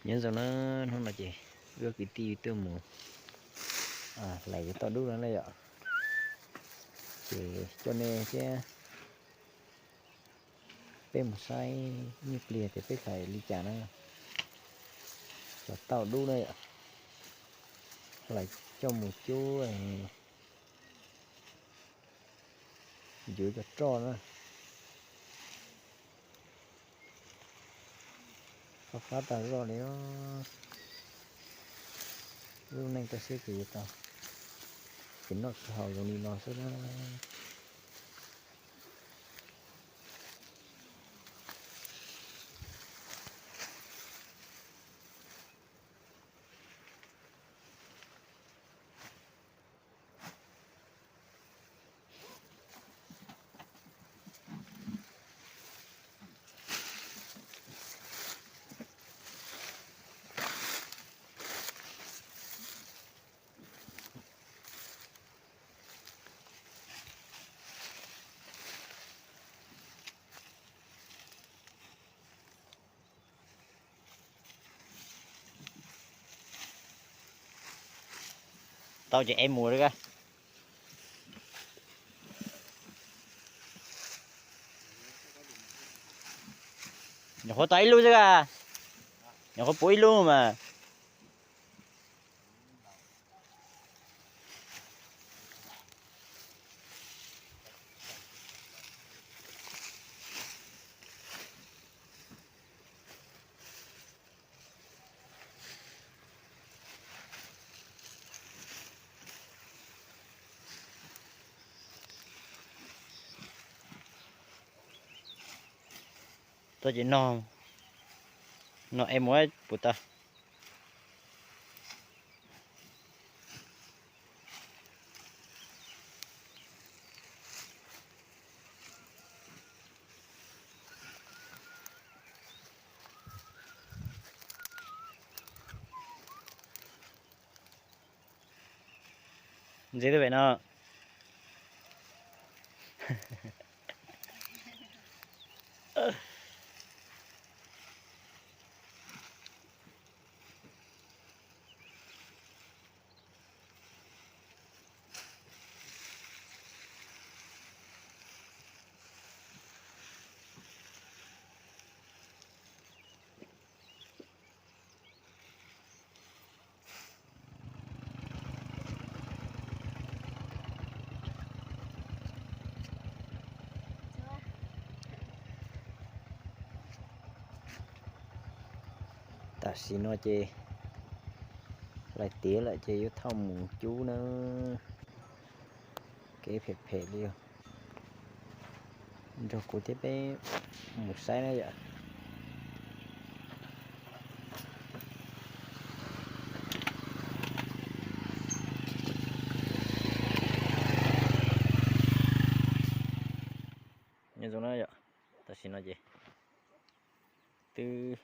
Nyob zoo na, hnub no ces wb kwv tij tuaj mus hlais cov tauj dub no na yom. Ces coj nej thiab peb mus saib ib pliag tias peb hlais li cas na. Cov tauj dub na yom, hlais coj mus cub, yuav cov roj na. Fab fab tag zog li. Lub neej toj siab ces yuav tau kev noj kev haus zoo li no xwb na. Tau ces es mus li. Nyuam qhuav tau ib lub xwb a. Nyuam qhuav puv ib lub mas. Tau ces no, no es mus puas tau. Ntxiv twb pem no. Tam sim no ces hlais tiav lawm ces yuav thauj mus cub na. Kev phem phem li os. Nrog kuv thiab peb mus saib na yom. Nyob zoo na yom, tam sim no ces twb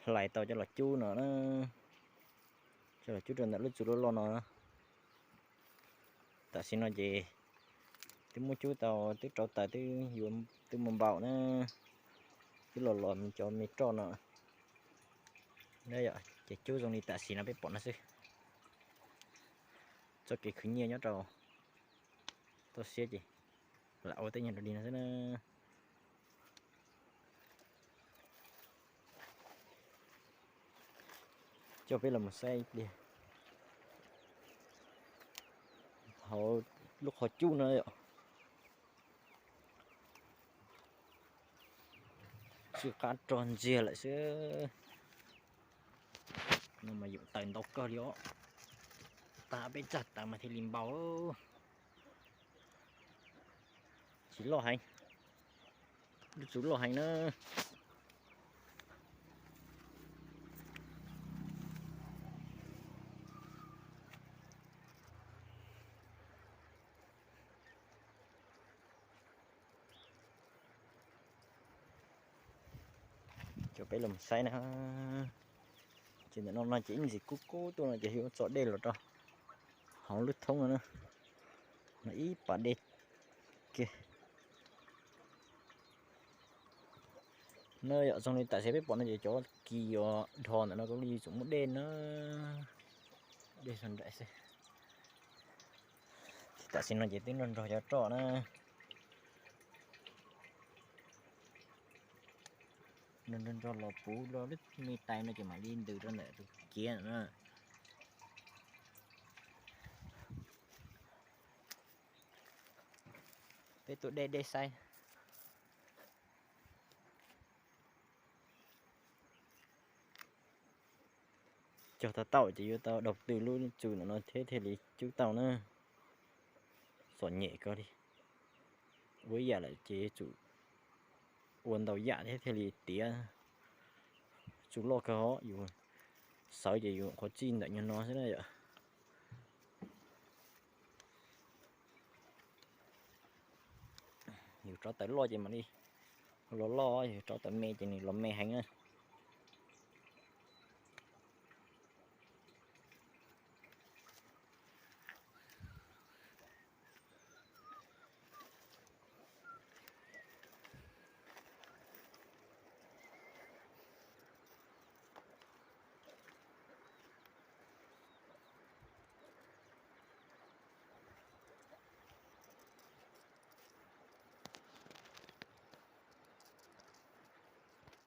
hlais tau coj los cub no na, coj los cub rau ntawm lub txu loj loj no na. Tam sim no ces twb muab cub tau, twb rauv taws, twb yuav, twb muaj npaum na, twb los los cov me roj no. Ces cub zoo li tam sim no peb pom no xwb. Txoj kev khwv nyiaj nyob rau toj siab ces lam ua tej nyuag rau li no xwb na. Coj peb los mus saib ib pliag hauv lub qhov cub no yom. Tsw qab rog ntxiag lawm xwb. No mas yum taws ntau kawg li os. Tag peb tsag taws mas thiaj li npau. Tsis loj heev, lub txu loj heev na. Coj peb los saib na. Ces ntawm no no ces ib ntsis kub kub tuaj no ces yuav tso dej los rau hauv lub thoob no na. No ib pas dej kiag. No yog zoo li tam sim peb pom no ces cov kis uas dhos ntawm no kuj li tseem muaj dej na. Dej nrag xwb. Tam sim no ces twb nrog nrog cov roj na. Nrog nrog los puv los lub me tais no ces mam li ntws rau ntawm tus kiav na. Peb tus dej dej xaib. Cog tau tau ces yuav tau đầu tư lub tsu ntawm no thiab thiaj li cub tau na. Txom nyem kawg li. Ua ib yam lawm ces yuav tsum ua ntau yam thiab thiaj li tiav. Tsu loj kawg os, yus sawv ces yus qhuav txij ntawm nyuag no xwb na yom. Yus rauv taws loj ces mam li los loj, yus rauv taws me ces nws los me heev na.